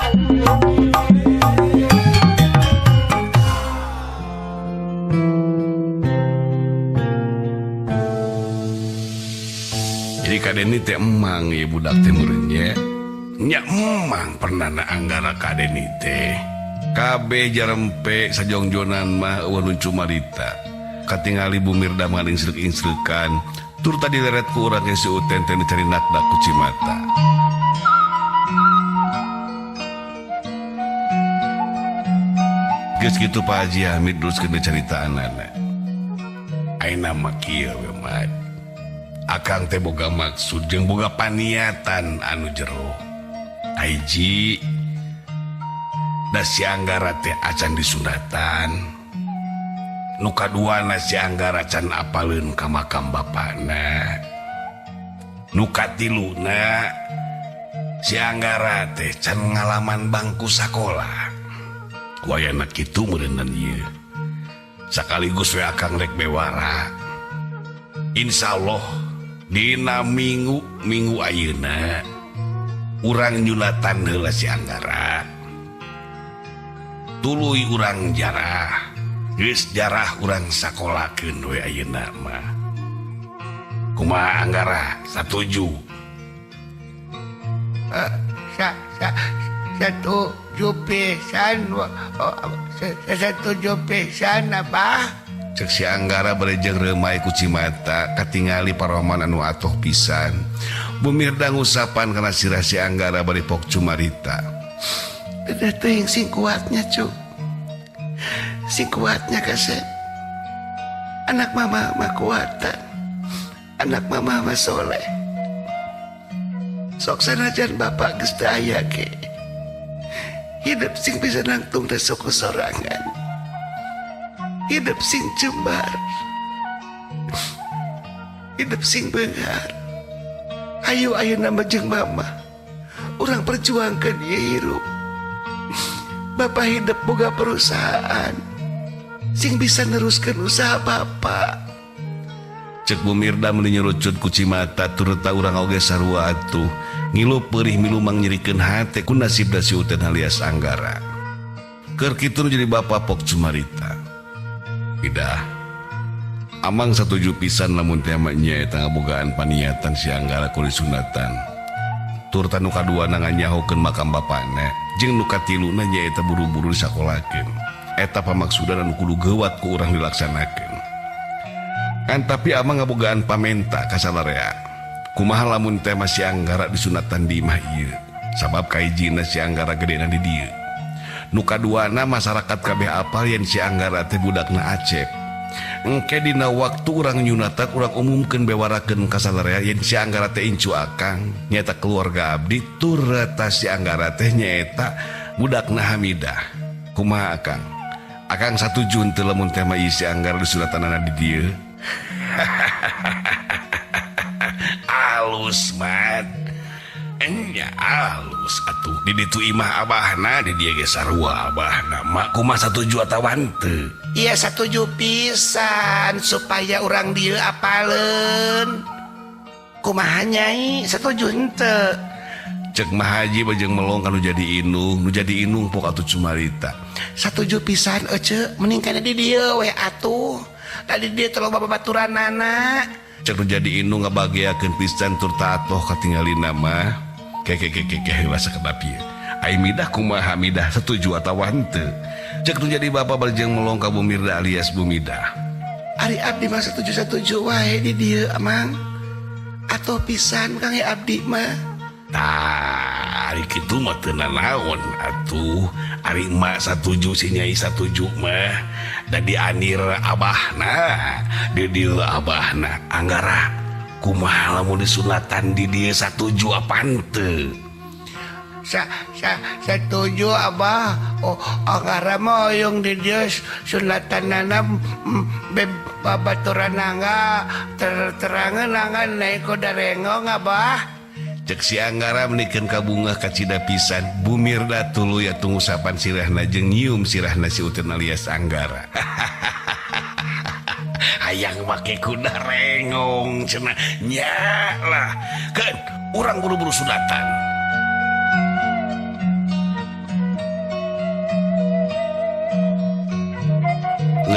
Jadi Kak Deni teh emang ya budak teh meureun nya emang pernah na Anggara Kak Deni teh kabeh jarempe sajongjonan mah eueuh nu cumarita katingali Bu Mirda mah insrek-insrekan tur tadi leret ku urang si Uten teh dicari nakdak ku cimata. Geus kitu Pak Haji Hamid teruskeun caritaanana. Ayeuna mah kieu we mah. Akang teh boga maksud jeung boga paniatan anu jero. Hiji da si Anggara teh acan disunatan. Nu kaduana si Anggara can apaleun ka makam bapana. Nu katiluna si Anggara teh can ngalaman bangku sakola. Wayana kitu meureunnan ieu. Sakaligus we akang rek bewara. Insyaallah dina minggu minggu ayeuna urang nyunatan heula si Anggara. Tuluy urang jarah. Geus jarah urang sakolakeun we ayeuna mah. Kumaha Anggara satuju? Satuju pisan, satuju pisan Abah. Cek si Anggara bari jeung reumai ku cimata katingali paroman anu atoh pisan. Bu Mirda ngusapan kana sirah si Anggara bari pok cumarita. Dedeh teuing sing kuatnya cu. Sing kuatnya kasep. Anak mama mah kuatan. Anak mama mah soleh. Sok sanajan bapak geus teu aya ge. Hidup sing bisa nangtung teh suku sorangan. Hidup sing jembar. Hidup sing beunghar. Ayo ayeuna mah jeung mama. Urang perjuangkeun ieu hirup. Bapak hidup boga perusahaan. Sing bisa neruskeun usaha bapak. Cek Bu Mirda meuni nyerucut ku cimata turta urang oge sarua atuh. Ngilu peurih milu mangyerikeun hate ku nasib da si Uten alias Anggara. Keur kitu nu jadi bapak pok cumarita. Idah. Amang satuju pisan lamun teh mah nya eta ngabogaan paniatan si Anggara ku disunatan. Turta nu kaduana nganyahokeun makam bapana jeung nu katiluna nyaeta buru-buru disakolakeun. Eta pamaksudan anu kudu geuwat ku urang dilaksanakeun. Kan tapi amang ngabogaan pamenta ka salarea. Kumaha lamun teh mah si Anggara disunatan di imah ieu. Sabab kahijina si Anggara gedena di dieu. Nu kaduana masyarakat kabeh apal yen si Anggara teh budakna Acep. Engke dina waktu urang nyunatan urang umumkeun bewarakeun ka salarea yen si Anggara teh incu akang nyaeta keluarga abdi turta si Anggara teh nyaeta budakna Hamidah. Kumaha akang? Akang satuju henteu lamun teh mah ieu si Anggara disunatanana di dieu? Alus mat. Enya alus atuh di ditu imah abahna di dieu ge sarua abahna. Mak kumaha satuju atawa henteu? Iya satuju pisan supaya urang dieu apaleun. Kumaha nyai satuju henteu? Cek Mah Haji bajeng melong kanu jadi inung, nu jadi inung pok atuh cumarita. Satuju pisan ece mending kana di dieu we atuh. Tadi dia teh loba babaturanana. Cek nu jadi inung ngabageakeun pisan tur atoh katingalina mah. Keke keke keke heula sakedap ieu. Ai Midah kumaha Midah satuju atawa henteu? Cek nu jadi bapa barjeng melong ka Bu Mirda alias Bu Midah. Ari abdi mah satuju-satuju wae di dieu amang. Atoh pisan kang abdi mah. Tah, ari kitu mah teu nanaon atuh. Ari emak satuju si nyai satuju mah. Da dianir abahna, di dieu abahna Anggara. Kumaha lamun disunatan di dieu satuju apa henteu? Satuju abah. Oh, Anggara mah hoyong di dieu sunatanana babaturanana terangan angan naik kuda rengong abah. Cek si Anggara menikeun ka bungah kacida pisan. Bu Mirda tuluy atuh ngusapan sirahna jeung nyium sirahna si Uten alias Anggara. Hayang make kuda rengong cenah nya lah. Keun urang buru-buru sunatan.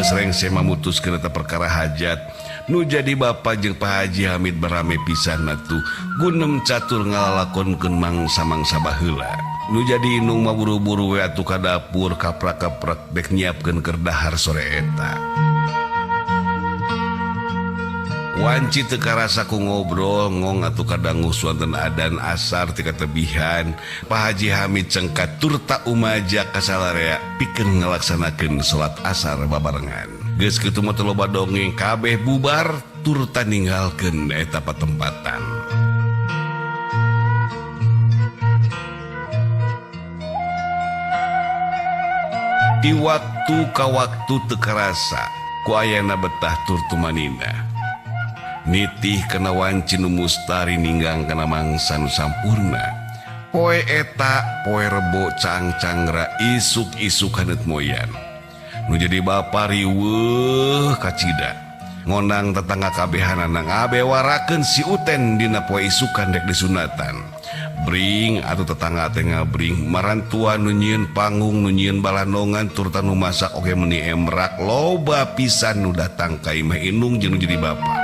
geus rengse mamutuskeun eta perkara hajat. Nu jadi bapa jeung Pak Haji Hamid barame pisan atuh gunem catur ngalalakonkeun mangsa-mangsa baheula. Nu jadi indung mah buru-buru we atuh ka dapur kaprak-kaprak dek nyiapkeun keur dahar sore eta. Wanci teu karasa ku ngobrol ngong atuh kadangu suanten adan asar ti katebihan. Pak Haji Hamid cengkat turta umaja ka salarea pikeun ngalaksanakeun salat asar babarengan. Geus kitu mah teu loba dongeng kabeh bubar turta ninggalkeun eta patempatan. Di waktu ka waktu teu karasa ku ayana betah tur tumanina. Nitih kana wanci nu mustari ninggang kana mangsa nu sampurna. Poe eta poe rebo cangcangra isuk-isuk haneut moyan. Nu jadi bapa riweuh kacida. Ngondang tetangga kabehanana ngabewarakeun si Uten dina poe isukan dek disunatan. Bring atuh tetangga teh ngabring marantua nu nyieun panggung nu nyieun balanongan turta nu masak oge meuni emrak loba pisan nu datang ka imah indung jeung nu jadi bapa.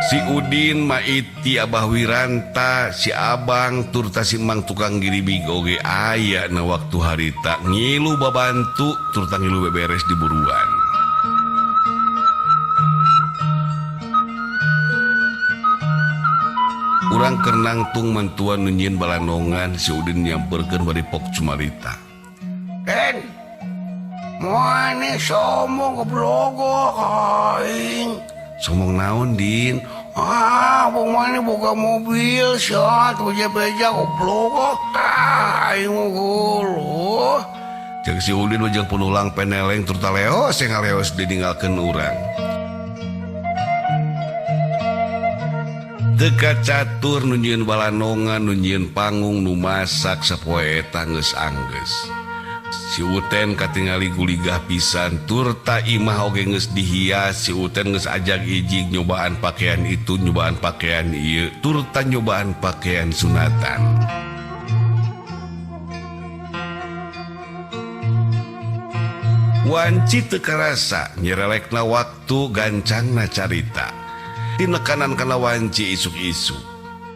Si Udin Maiti Abah Wiranta si Abang turta si Mang tukang giribig oge aya na waktu harita ngilu babantu turta ngilu beberes di buruan. Urang keur nangtung mantuan nu nyieun balanongan si Udin nyamperkeun bari pok cumarita. "Ken, moal sombong goblok aing." "Sombong naon, Din?" "Ah, bung mana boga mobil sia beja-beja goblok. Ah, aing mah Jeung si Udin mah jeung penulang peneleng turta leos yang ngaleos dininggalkeun urang. Teu kacatur nu nyieun balanongan nu nyieun panggung nu masak sapoe eta geus anggeus. Si Uten katingali guligah pisan turta imah oge geus dihias. Si Uten geus ajag ijig nyobaan pakaian itu nyobaan pakaian ieu turta nyobaan pakaian sunatan. Wanci teu karasa nyerelekna waktu gancangna carita. Tinekanan kana wanci isuk-isuk.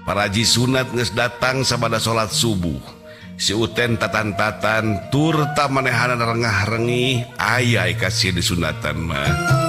Paraji sunat geus datang sabada salat subuh. Si Uten tatan-tatan turta manehanan rengah-rengih aya kasih disunatan mah.